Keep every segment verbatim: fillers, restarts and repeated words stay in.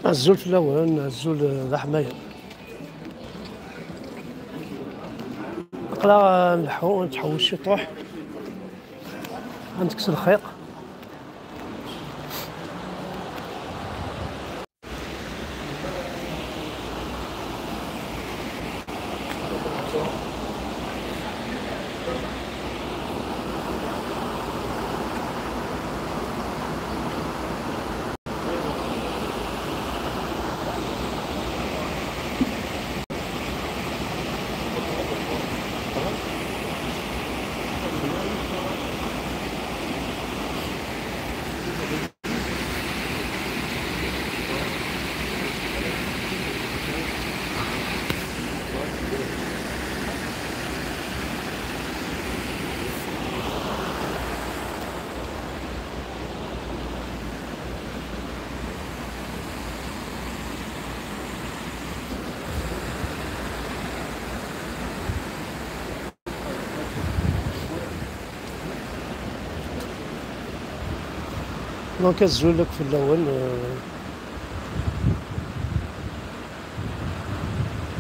Azul fell-awen, azul, eh, d aḥmayan. Aql-aɣ, eh, nleḥḥu, nteḥwec ciṭuḥ, ad ntekkes lxiq. Donc, azul akk fell-awen, euh,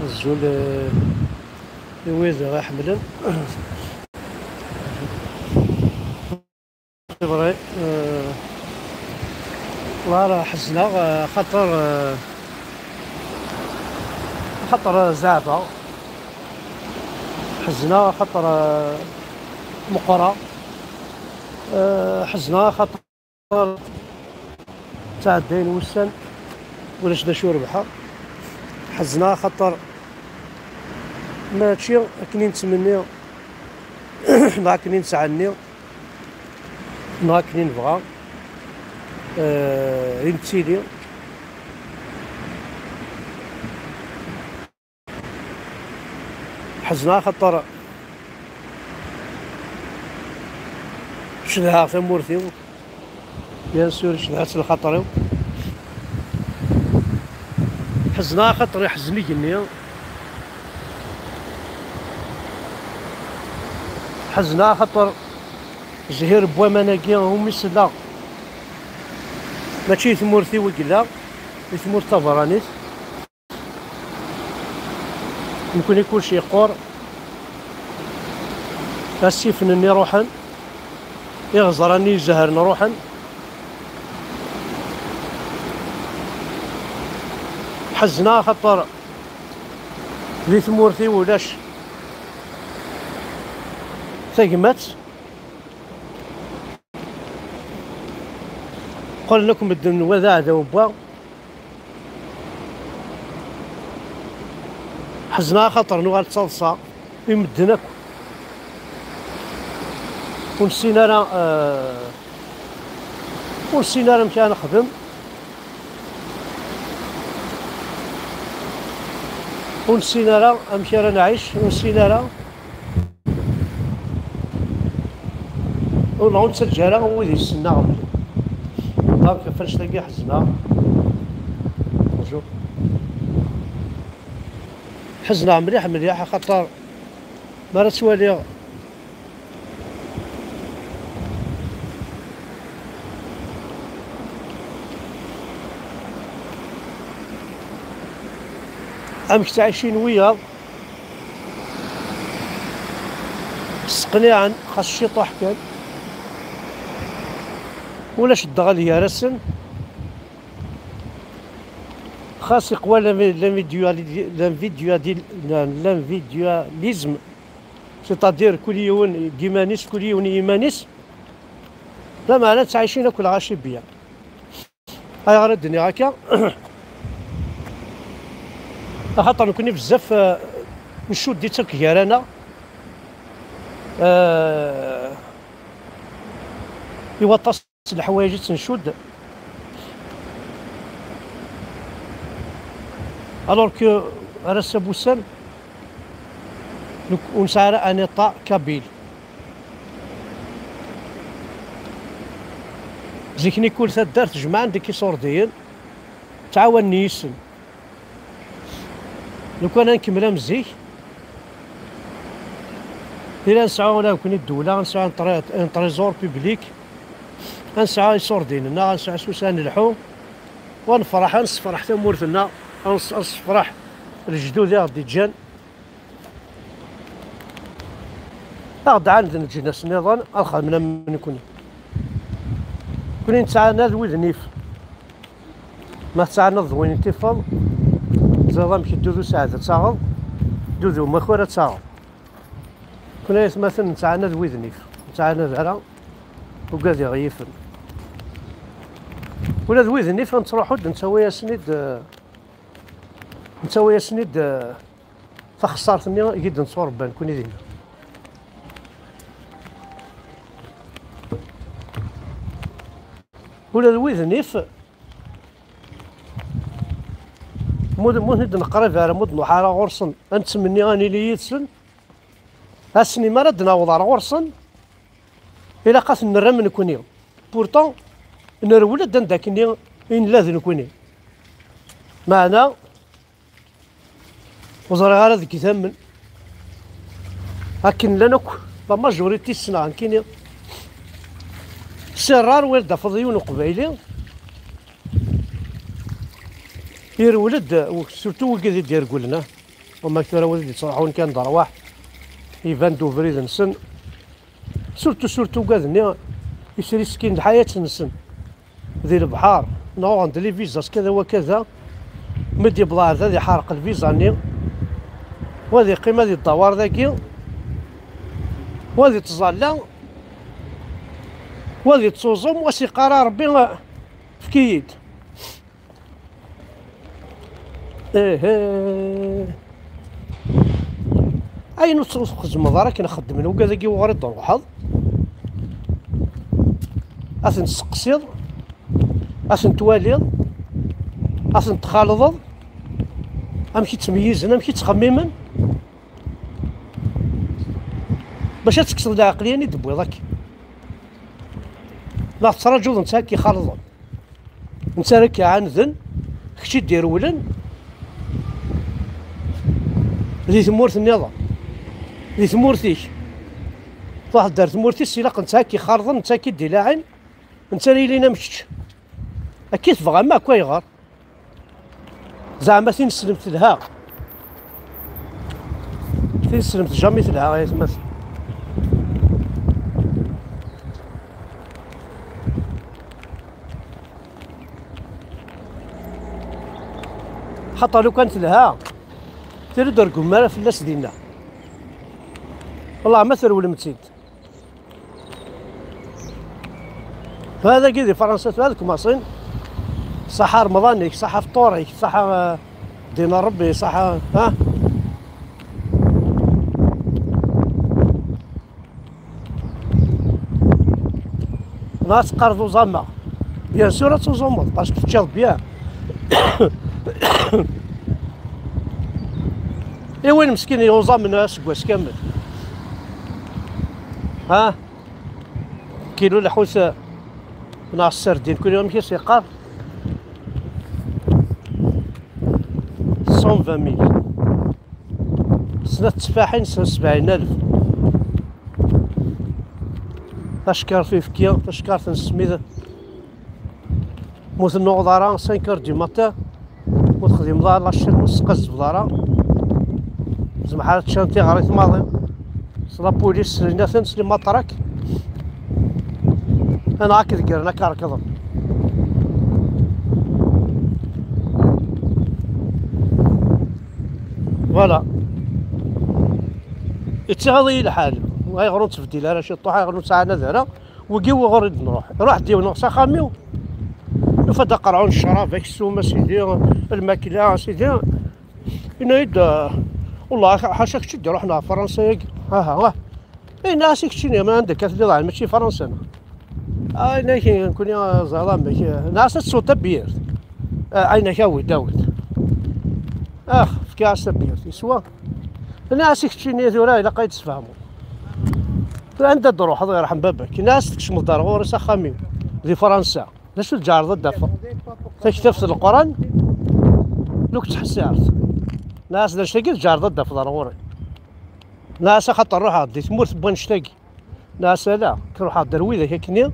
azul, euh, i wid i ɣ-iḥemmlen. C'est vrai, euh, والله راه حزنة، آه، خاطر، آه، خاطر زعفة. حزنة خاطر، آه، مقرة. آه، حزنة خاطر تعدين وسن ولاش دا شو ربحة. حزنة خاطر ماشي أكني نتمنى، لا أكني نسعني، لا أكني نبغى، آه، ينتيلي. حزنة خاطر شدها ثمورتي، بيان سور شدها لخاطري. حزنة خاطر يحزن يجني، حزنة خاطر زهير بواماناكي هم يسلا، ماشي ثمورتي وقلا، ثمورت تبرانيت. Nekkni kulci yeqqur. Asifen-nni ruḥen, iɣeẓra-nni izehren ruḥen. Ḥezneɣ axaṭer di tmurt-iw ulac tagmat. Qqlen akk medden wa d aɛdaw n wa. Ḥezneɣ axaṭer nuɣal d taḍsa i medden akk. Ur nessin ara, eh, ur nessin ara amek ara nexdem. Ur nessin ara amek ara nɛic, ur nessin ara. Ur neɣ ur nettaǧǧa ara wid yessen aɣbel. Donc, ɣef annect-agi ḥezneɣ. Bonjour. Ḥezneɣ mliḥ, mliḥ, axaṭer mi ara ttwaliɣ amek ttɛicin wiyaḍ, sseqniɛen xas ciṭuḥ kan, ulac ddeɣl gar-asen, xas iqwa l'invi-, l'inviduali-, l'inviduali-, l'invidualisme, c'est-à-dire kul yiwen deg iman-is, kul yiwen i yiman-is, lameɛna ttɛicin akk lɣaci bien. Ayɣer i d-nniɣ akka? Axaṭer nekkni bezzaf, eh, ncudd-itt akk gar-aneɣ. Eh, i waṭas n leḥwayeǧ i tt-ncudd. Alors que ar ass-a n wussan, nek-, ur nesɛi ara un État kabyle. Zik-nni kul taddart jemɛen deg iṣurdiyen, ttɛawanen yis-sen. Lukan ad nkemmel am zik, tili ad nesɛu ula d nekkni ddewla, ad nesɛu un tré-, un trésor public, ad nesɛu iṣurdiyen-nneɣ, ad nesɛu s usa ad nelḥu. Wa nefreḥ, ad nessefreḥ tamurt-nneɣ, ad ness-, ad nessefreḥ lejdud i ɣ-d-iǧǧan. Ad ɣ-d-ɛanden leǧnas nniḍen, ad xedmen am nekkni. Nekkni nettɛanad wid n yif. Ma tettɛanadeḍ d win n tifeḍ, teẓriḍ amek ddu d usaɛd ad taɣeḍ, ddu d umakar ad taɣeḍ. Nekkni ay atmaten nettɛanad wid n yif, nettɛanad ara, ugadeɣ yifen. Ula d wid n yif nettruḥu-d, nettawi-asen-id, eh, nettawi-asen-id, eh, taxessart-nni i d-netturebba nekkni dinna. Ula d wid n yif, mu, mu ten-id-neqrib ara, mu d-nruḥ ara ɣur-sen, ad nettmenni ad nili yid-sen, ass-nni mi ara d-naweḍ ar ɣur-sen, ilaq ad ten-nerr am nekkni. Pourtant, nerwel-d anda akkenni i nella d nekkni. Meɛna, ur ẓriɣ ara deg idammen. Akken llan akk, la majorité ssneɣ nekkini. C'est rare win d-tafeḍ yiwen uqbayli irwel-d, surtout wigi i d-irewlen, ah. Wama tura wid i d-yettruḥun kan d rrwaḥ, iban-d ubrid-nsen. Surtout, surtout ugad-nni yesriskin lḥayat-nsen di lebḥer, neɣ uɣen-d les visas kada wa kada, mi d-yewweḍ ar da ad iḥerq lviza-nni, wa ad iqqim ad idawar dagi, wa ad ittẓalla, wa ad ittuẓum, wa as-iqqar a Rebbi, efk-iyi-d. Ih, ih. Ayen ur tt-, ur txeddmeḍ ara akken xeddmen wigad-agi wuɣur i d-truḥeḍ, ad ten-tseqsiḍ, ad ten-twaliḍ, ad ten-txalḍeḍ, amek i ttmeyyizen, amek i ttxemmimen, bac ad tekkseḍ lɛeqliya-nni d-tewwiḍ akk. La tettraǧuḍ netta ad k-ixalḍen. Netta ara k-iɛaneden, kečč i d-irewlen di tmurt nniḍen, di tmurt-ik. Truḥeḍ ar tmurt-is, ilaq netta ad k-ixalḍen, netta ad k-id-ilaɛin, netta ara yilin am kečč. Akka i tebɣam akk, ayɣer? Zeɛma tineslemt telha? Tineslemt jamais telha, ay atmaten. Xaṭer lukan telha, tili ur reggmem ara fell-as dinna. Wellah ma trewlem-tt-id. Tura dagi di Fransa, tura deg Maṣin, ṣaḥa Remḍan-ik, ṣaḥa fṭur-ik, ṣaḥa, eh, ddin n Rebbi, ṣaḥa, ha? Neɣ ad teqqareḍ uẓameɣ. Bien sûr ad tuẓumeḍ, parce que teččiḍ bien. I win meskin yuẓamen aseggas kamel. Ha? Kilu lḥut neɣ sserdin, kul amek i s-yeqqar? Cent vingt mille. Snat tteffaḥin s sebɛin alef. Tacekkart uyefki, tacekkart n ssmid. Mu tennuɣeḍ ara cinq heures du matin, mu texdimeḍ ara la chaîne, mu tesqazbeḍ ara, zemḥ ara ččan tiɣrit maḍi. S la police, s linaten, s les matraques. Anaɣ ak-degren, ak-rekḍen. Voilà. Ittiɣaḍ-iyi lḥal. Ayɣer ur nettbeddil ara ciṭuḥ, ayɣer ur nettɛanad ara? Wigi wuɣur i d-nruḥ. Iruḥ-d yiwen s axxam-iw. Nufa-d aqerɛun n ccrab, aksum, a sidi, lmakla, a sidi. Yenna-yi-d, ah, wellah, ḥaca kečč i d-iruḥen ɣer Fransa-yagi. Aha, wah. Yenna-as i keččini, ma anda akka telliḍ, ɛni mačči Fransa, neɣ? Ah, yenna-ak, nekkni, ah, ẓer amek. Yenna-as ad tesweḍ tabyirt. Ah, ɛinek, awi-d, awi-d. Ax, fkiɣ-as tabyirt, yeswa. Yenna-as i keččini, tura ilaq ad yi-d-tesfehmeḍ. Tura anda d-truḥeḍ, yerḥem baba-k? Yenna-as tkecmeḍ-d ar ɣur-i s axxam-iw, di Fransa. D acu tǧareḍ ad d-tafeḍ? Taktabt n Leqran, luk ttḥessirt. Nniɣ-as d acu-agi tǧareḍ ad d-tafeḍ ar ɣur-i? Nniɣ-as axaṭer ruḥeɣ-d di tmurt n wannect-agi. Nniɣ-as ala, ruḥeɣ-d ar widak akkenni,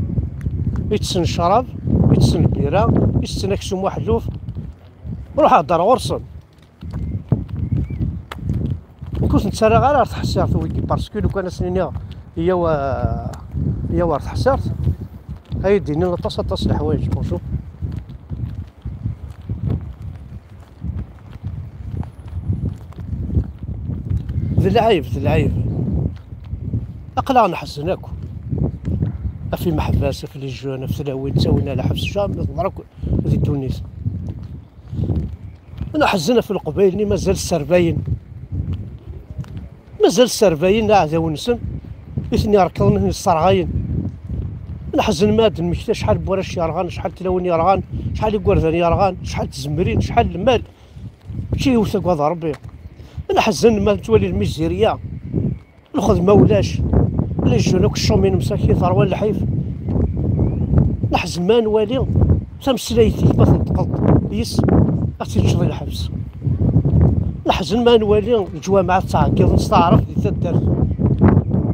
itessen ccrab, Tessen lbira, isetten aksum uḥelluf. Ruḥ hder ɣur-sen. Nekk ur ten-ttarraɣ ara ɣer tḥessirt wigi, parce que lukan ad sen-iniɣ yyaw, yyaw ɣer tḥessirt, ad yi-d-inin aṭas, aṭas n leḥwayeǧ. Bonjour. D lɛib, d lɛib. Aql-aɣ nḥezzen akk. Ɣef imeḥbas, ɣef les jeunes, ɣef tlawin, ttawin ar lḥebs, jamais teḍra akk di ddunit. Neḥzen ɣef Leqbayel-nni mazal sserbayen. Mazal sserbayen aɛdaw-nsen, i ten-irekḍen, i ten-isserɣayen. Neḥzen ma ad d-nmekti acḥal n warrac yerɣan, acḥal n tlawin yerɣan, acḥal n igerdan yerɣan, acḥal n tzemrin, acḥal n lmal. Mačči yiwet agad Rebbi. Neḥzen ma nettwali lmizirya. Lxedma ulac. Les jeunes akk ccumi n msakit, ṛwan lḥif. Neḥzen ma nwali tameslayt-ik ma tenṭqeḍ yes, ad tt-yeǧǧeḍ i lḥebs. Neḥzen ma nwali leǧwameɛ ttɛeggiḍen s taɛrabt di taddart.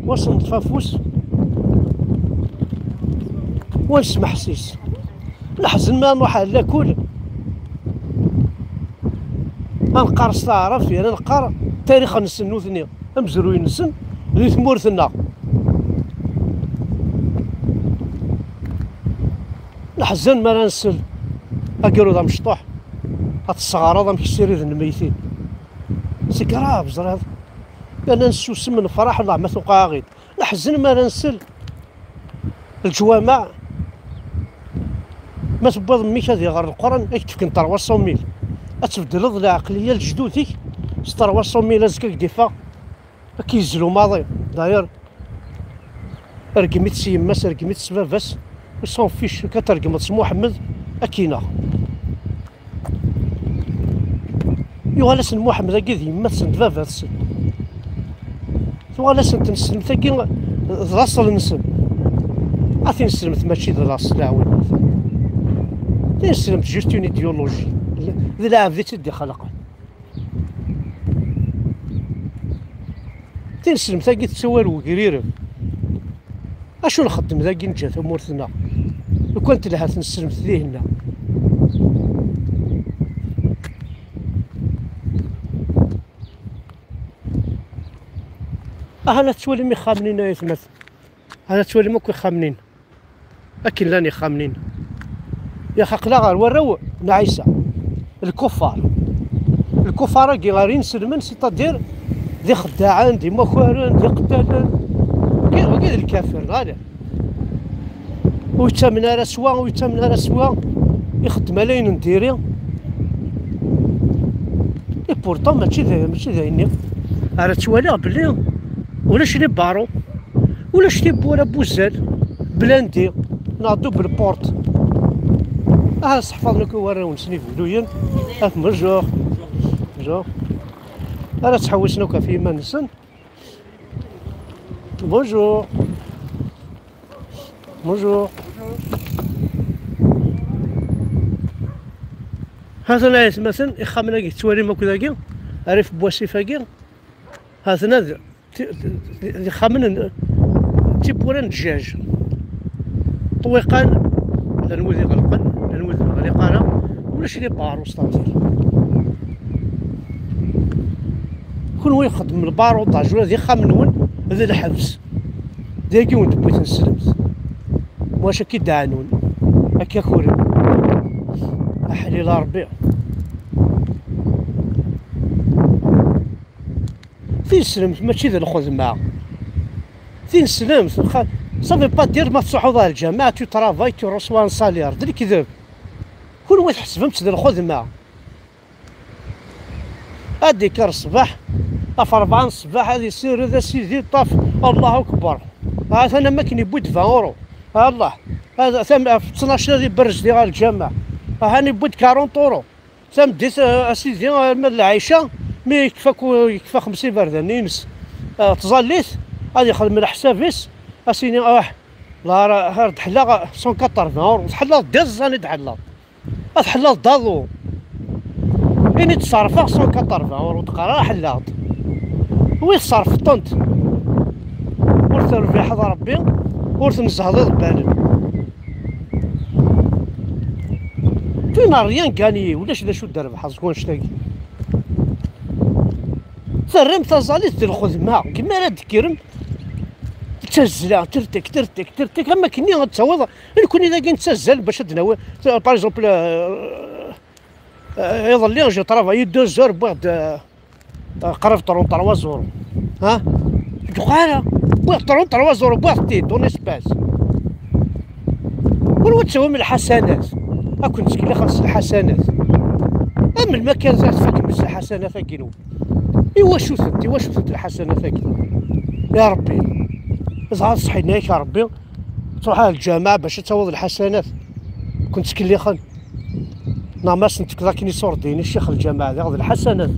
Wa s neṭṭef afus, wa nesmeḥsis. Neḥzen ma nruḥ ar lakul, ad neqqar s taɛrabt, yerna neqqar tarix-nsen nutni, amezruy-nsen di tmurt-nneɣ. Neḥzen mi ara nsel agerruḍ amecṭuḥ, ad tesseɣreḍ amek ssiriden lmeytin. C'est grave, ẓriḍ. Yerna nessusem, nefṛeḥ, Allah ma tuqeɛ-aɣ-id. Neḥzen mi ara nsel leǧwameɛ, ma tewwiḍ mmi-k ad iɣer Leqran, ad k-d-fken trois cent mille. Ad tbeddleḍ lɛeqliya n lejdud-ik s trois cent mille, azekka ad k-d-iffeɣ, ad k-yezlu maḍi. D'ailleurs, rgem-it s yemma-s, rgem-it s baba-s, on s'en fiche, akka tregmeḍ s Muḥemmed, ad k-ineɣ. Yuɣal-asen Muḥemmed-agi d yemma-tsen d baba-tsen. Tuɣal-asen tneslemt-agi d laṣel-nsen. A tineslemt mačči d laṣel, ɛawin. Tineslemt juste une idéologie. D lɛebd i tt-id-ixelqen. Tineslemt-agi tettawal wegrireb. Acu nxeddem dagi, neǧǧa tamurt-nneɣ? Lukan telha tneslemt dihin-a. Aha, la tettwalim ixxamen-in, ay atmaten? Aha, la tettwalim akk ixxamen-in? Akken llan ixxamen-in. Yax, aql-aɣ ɣer warraw n Ɛisa, lkuffar. Lkuffar-agi ɣer inselmen, c'est-à-dire d ixeddaɛen, d imakaren, d iqettalen. Wagi, wagi d lkafir, neɣ ala? Ur yettamen ara s wa, ur yettamen ara s wa, ixeddem ala ayen n diri. Et pourtant, mačči d, mačči d ayenni. Ara ttwaliɣ belli ulac les barreaux, ulac tiwwura n wuzzal, blindé, neɣ double porte. Ah, sseḥfaḍen akk i warraw-nsen igelluyen. Ah, bonjour. Bonjour. Ara ttḥewwisen akk ɣef yiman-nsen. Bonjour. Bonjour. Ha-ten-a ay atmaten, ixxamen-agi tettwalim akk dagi, rrif n wasif-agi, ha-ten-a d, d, d, d ixxamen n, d tiwwura n ddjaj. Ṭwiqan, llan wid iɣelqen, llan wid ur neɣliq ara, ulac les barreaux, c'est-à-dire. Kunwi ixeddmem lbarudaj, ula d ixxamen-nwen d lḥebs. Dagi wen-tewwi tneslemt. Wac akka i d-ɛnun, akka kuren. Aḥlil a Rebbi. Tineslemt mačči d lxedma. Tineslemt, ça veut pas dire ma tettruḥuḍ ar lǧameɛ, tu travailles, tu reçois un salaire. D lekdeb. Kunwi tḥesbem-tt d lxedma. Ad d-ikker ṣṣbeḥ, ɣef rebɛa n ṣṣbeḥ, ad isired, a sidi, ṭṭaf, Allahu akbar. Atan am akken yewwi-d vingt euros. Allah, ad, tam, ɣef ttnac ad iberrez diɣ ɣer lǧameɛ. Ahan yewwi-d quarante euros. Tameddit, a, a sidi, arma d lɛica, mi yekfa ku-, yekfa xemsa iberdan-ines, a, tẓallit, ad yexdem leḥsab-is, a s-yini, ah, la, ara, ara d-ḥelleɣ cent quatre-vingts euros, tḥelleḍ d iẓẓan i d-ḥelleḍ. Ad ḥelleḍ d aḍu. Ini-d ṣerfeɣ cent quatre-vingts euros, d-qqar ara ḥelleɣ-d. Wi tṣerfeḍ-tent? Ur terbiḥeḍ Rebbi, ur tnezzheḍ iḍebbalen. N'a rien gagné, ulac d acu d-rebḥeɣ seg wanect-agi. Terram taẓallit d lxedma, deg mi ara d-tekkrem, d tazzla, tertek, tertek, tertek, am akken ad tawiḍ, nekkni dagi nettazzal bac ad d-nawi, par exemple, euh, euh, iḍelli, j'ai travaillé deux heures, wwiɣ-d, euh, qrib trente-trois euros. Ha? Deg uxara, wwiɣ trente-trois euros, wwiɣ-t-id, en espace. Ur wa ttawim lḥasanat. Ad ken-ttkellixen s lḥasanat. Am melmi akka ara tfakem s lḥasanat-agi-nwen? Iwacu-tent, iwacu-tent lḥasanat-agi? Ya Ṛebbi, dɣa ṣṣeḥḥina-k a Ṛebbi, truḥ ar lǧameɛ bac ad tawiḍ lḥasanat. Ken-ttkellixen. Neɣ ma sen-tefkeḍ akken iṣurdiyen i ccix lǧameɛ diɣ d lḥasanat.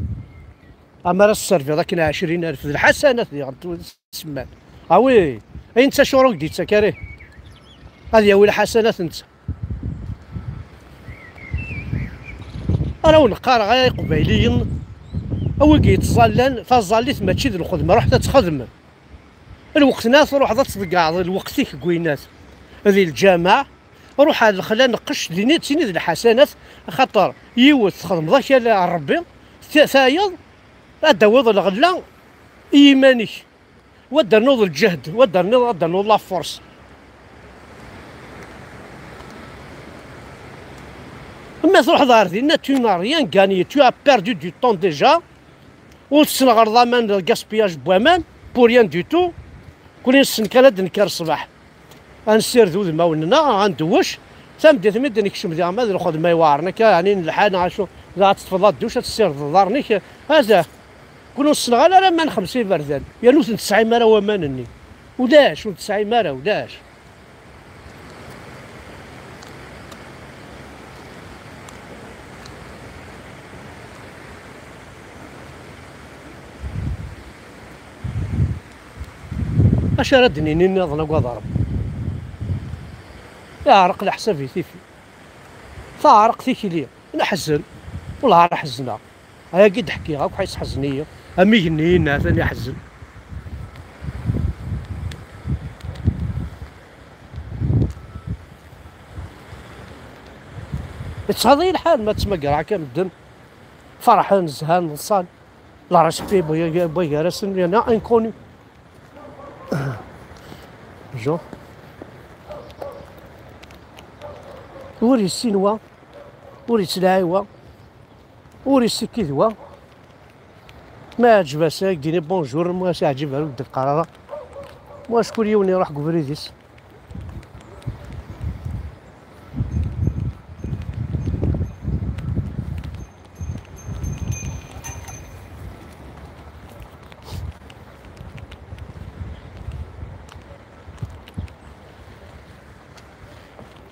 Amar ad s-terbiḍ akken ɛecrin alef d lḥasanat diɣ n tsemman. Ah oui, ayen d tacuruk d-yettak ara ad yawi lḥasanat netta. Ara wen-qqareɣ ay Iqbayliyen, a wigi yettẓallan, taẓallit mačči d lxedma, ruḥet ad txedmem. Lweqt-nni ad truḥeḍ ad tḍeggɛeḍ lweqt-ik deg winat di lǧameɛ, ruḥ ar lexla neqqec din ad tiniḍ lḥasanat, axaṭer yiwet txedmeḍ akal ar Ṛebbi, ta-, tayeḍ ad d-tawiḍ lɣella i yiman-ik. Wa d-ternuḍ lǧehd, wa d-ternuḍ, ad d-ternuḍ la force. Ma truḥeḍ ɣer dinna, tu n'as rien gagné, tu as perdu du temps déjà. Ur tesneɣreḍ aman d gaspillage n waman, pour rien du tout. Kul nessen kan ad d-nekker ṣṣbeḥ, ad nessired udmawen-nneɣ, ad ndewwec. Tameddit mi d-nekcem diɣ ma d lxedma iweɛren akka, ɛni n lḥal neɣ acu, dɣa ad teṭṭfeḍ aduc, ad tessirdeḍ iḍarren-ik, hada. Kul ur nessenɣal ara aman xemsa iberdan, yernu ur ten-tesɛim ara waman-nni. Ulac, ur ten-tesɛim ara, ulac. Acu ara d-nini nniḍen, agad Ṛebbi? Iɛreq leḥsab i tifi. Taɛreq tikli. Neḥzen. Wellah ara ḥezneɣ. Ayagi d-ḥkiɣ akk ḥesḥezen-iyi. Am igenni-ina atan iḥzen. Yettɣaḍ-iyi lḥal ma ttmagreɣ akka medden. Ferḥen, zhan, ḍsan. Le respect, bwa gar-asen, il y en a inconnu. Jean. Ur yessin wa, ur yettlaɛi wa, ur yessikid wa. Ma yeɛǧeb-as ad ak-d-ini bonjour, ma as-yeɛǧib ar ur d-qqar ara. Wa acku yiwen iruḥ deg ubrid-is.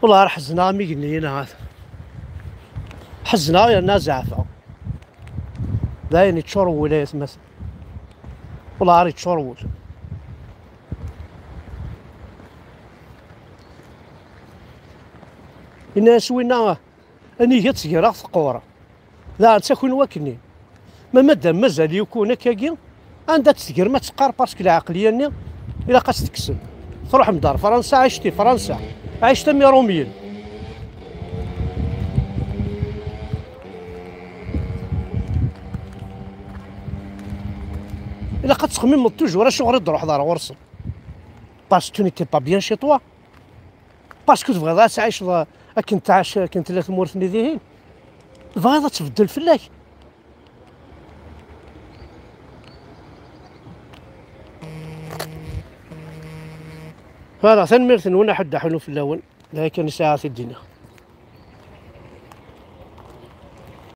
Wellah ar ḥezneɣ am igenni-ina. Ḥezneɣ yerna zeɛfeɣ. D ayen yeččur wul ay atmaten. Wellah ar yeččur wul. Yenna-yas winna, anigi ad tt-greɣ teqqur. Daɣen ttakin wakkenni. Ma madam mazal yukun akkagi, anda tt-tgrem ad teqqar, parce que lɛeqliya-nni ilaq ad tt-tekksem. Truḥem-d ar Fransa, ɛicet i Fransa, ɛicet am Iṛumyen. Ilaq ad tettxemmimeḍ toujours acuɣer i d-truḥeḍ ar ɣur-sen. Parce que tu n'étais pas bien chez toi. Parce que tebɣiḍ ad tɛiceḍ akken tɛac, akken tella tmurt-nni dihin. Tebɣiḍ ad tbeddel fell-ak. Voilà, tanemmirt-nwen, aḥuddu aḥunu fell-awen. D ayen kan i sɛiɣ ad t-id-iniɣ.